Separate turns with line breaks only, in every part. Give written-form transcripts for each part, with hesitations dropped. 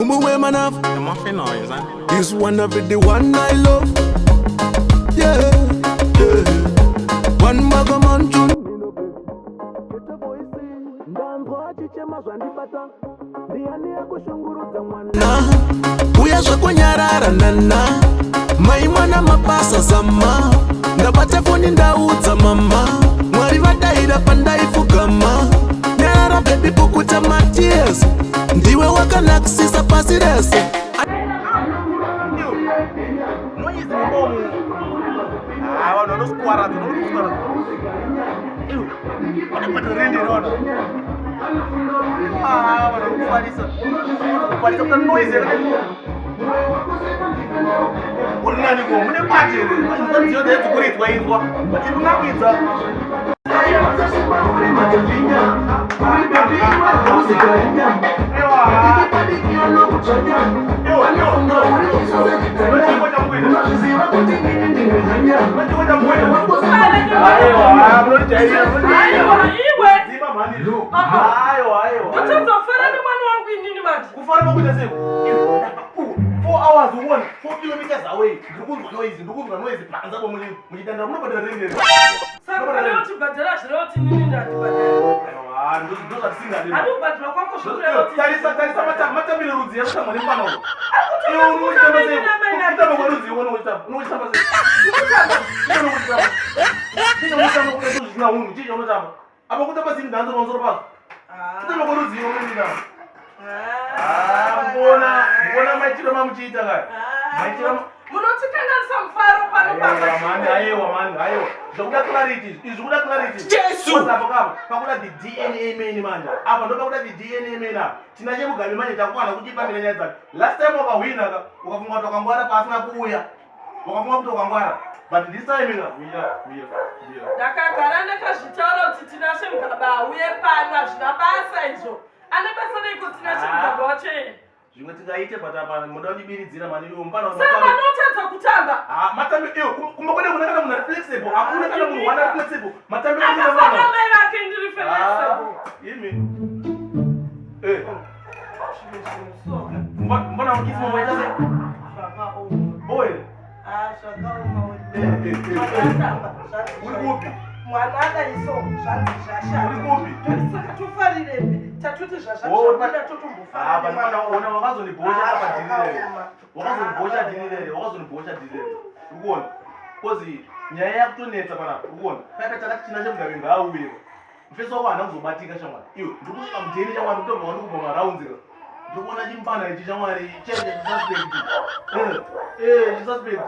Mumwe man of
The muffin noise, eh?
This one of the one I love. Yeah. One maga man tune. Na uya zvekunyarara nana mai mwana mabasa zama ndabata foni ndaudza mama Mwari vadaira pandaifugama. Nyarara baby, pukuta matears, ndiwe wakanakisisa pasi rese.
Noise mubomu. Ah, vanhu vanosikuwaradza, vanokuwaradza. Vanobhadhara rende here vanhu? Ah, vanhu vanokufarisa. Kufarisa kuita noise yakadai. Uri nani ko? Mune party here? Inzwa nziyo dzaidzikuridzwa inzwa. But iri kunakidza. Ewa. Ewa, ewa. Unachiko chamukuita? Unachiko chamukuita? Aiwa, munondijairira, munondijairira.
Aiwa, iwe.
Dzima mhani. Aiwa, aiwa.
Ndotozofara nemwana wangu inini manje.
Kufara makuita sei? 4 hours uone, 4 kilometers away. Ndiri kunzwa noise, ndiri kunzwa noise panze apo muchidandira. Munobhadhara rende here?
Saka kana uchibhadhara zvireva kuti inini ndatibhadhara?
Aiwa, ndozvatisingadi.
Handikubhadhara kwako zvikureva kuti
Tarisa, tarisa matambiro rudzi yakutambwa nemufana uyu. Iwe
Akutamba
unochitamba sei?
inini namai.
Kutamba kwerudzi iwe unochitamba. Unochitamba sei? Iwe unochitamba. Chii chaunotamba kuda zvisina unhu? Chii chaunotamba? Apa kutamba zimudhanzo pamusoro pazvo. Kutamba kwerudzi iwe unochitamba. Ah, mbona, mbona maitiro mamuchiita kaya. Maitiro
Munotikanganisa mufaro pano.
Aiwa mani, aiwa mani, aiwa. Zvokuda clarity, izvi zvikuda clarity.
Jesu!
Kwanza apo kapa, pakuda the DNA man manje. Apa ndo pakuda the DNA man apa. Tina chemugabe manje takwana kuti ipambire nyaya dzake. Last time wakahwina ka, ukafunga kuti wakangwara pasina kuuya. Wakafunga kuti wakangwara. But this time ka, mira, mira, mira.
Ndakagara ndakazvitaura kuti Tinashe Mugabe auye pano, hazvina basa izvo. Ane basa reiko Tinashe Mugabe wacho ere?
Zvimwe tingaite, but apa munoda kundibiridzira mani iwe mupana.
Saka vanotadza kutamba.
Ah, matambi iyo kumba kwede kuna kana munhu ari flexible. Hakuna kana munhu wana ari flexible. Matambi ekuita
Akafana
mwana.
mai vake, ndiri flexible.
Imi. Eh. Mbona ukisi mama ita sei? Boy. Eh, eh, eh, eh. Uri kupi?
Mwana adaiso zvanzi zvashata.
Uri kupi?
Saka tofarirepi tatuti
Oh,
zvazvabuda?
Ah, but
Totombofarira.
ona wakazondibhosha
Ah,
apa dhiri rere.
zvakaoma.
Wakazondibhosha dhiri rere, wakazondibhosha dhiri rere. Uri kuona? 'Cause nyaya yakutonetsa panapa, uri kuona? Paipa takati China chemugabe ngaauye. Mufesi wako haana kuzobatika shamwari. Iwe, ndiri kusvika mudheni shamwari, kutobva wandikubva maraunzi ka. Ndiri kuona chimbana ichi shamwari, chete chisuspect. Eh, eh, chisuspect.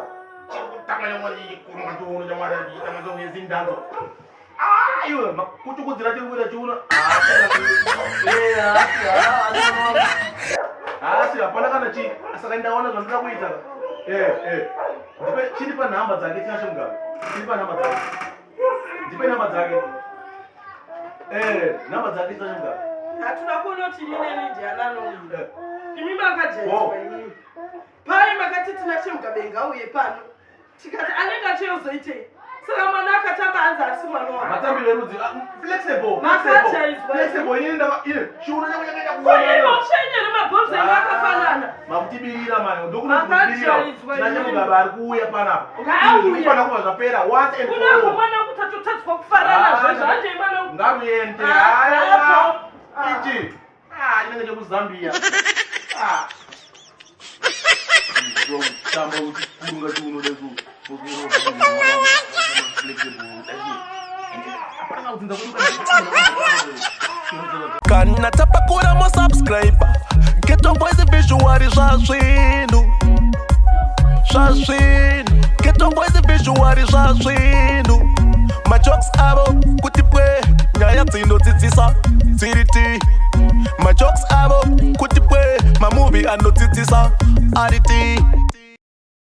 Chiri kutanga shamwari, chikurunga chiuno shamwari, chichitanga chomwe zindanzo. Ah, iwe, kuchukudzira chiri kuita chiuno. Ah, eh, asi, ah, asi hapana kana chi. Saka ndaona zvandinoda kuita. Eh, eh. Ndipe, chindipa nhamba dzake Tina Chemugabe. Chindipa nhamba dzake. Ndipe nhamba dzake. Eh, nhamba dzake Tina Chemugabe.
Hatuna kuona kuti inini ndiananouya.
Eh.
Imi makajaidzwa.
Oh.
Imimi pai makati Tina Chemugabe ngauye pano, tikati anenge achiyozoitei? Saka mwana akatamba hanzi asi mwana wake.
Matambiro erudzi, ah, flexible.
Makajaidzwa.
Flexible. Inini ndava ine chiuno changu chakaita
Kuima ushenyere mabhonzo enyu akafanana.
Makutibirira mani, ndokunotibirira.
Makajaidzwa
Tina
inini.
Chemugabe ari kuuya panapa.
Ngauye.
Kufanira kuva zvapera once and for
Kunako
all.
mwana wangu tatotadzwa kufarana zvezvanje mwana wangu.
Ngaruende.
Ah,
Aiwa.
apo. Ah.
Ichi, ah, chinenge chekuzambia. Ah. Tamba uchikurunga chiuno leso. Flexible. Hapana kudzinza kwedu.
Kana tapakura musubscribe. Ghetto Boys visual zva zvinhu, zva zvinhu. Ghetto Boys visual zva zvinhu. Majokes avo kuti pwe, nyaya dzinodzidzisa dziri ti. Majokes avo kuti pwe, mamovie anodzidzisa ari ti.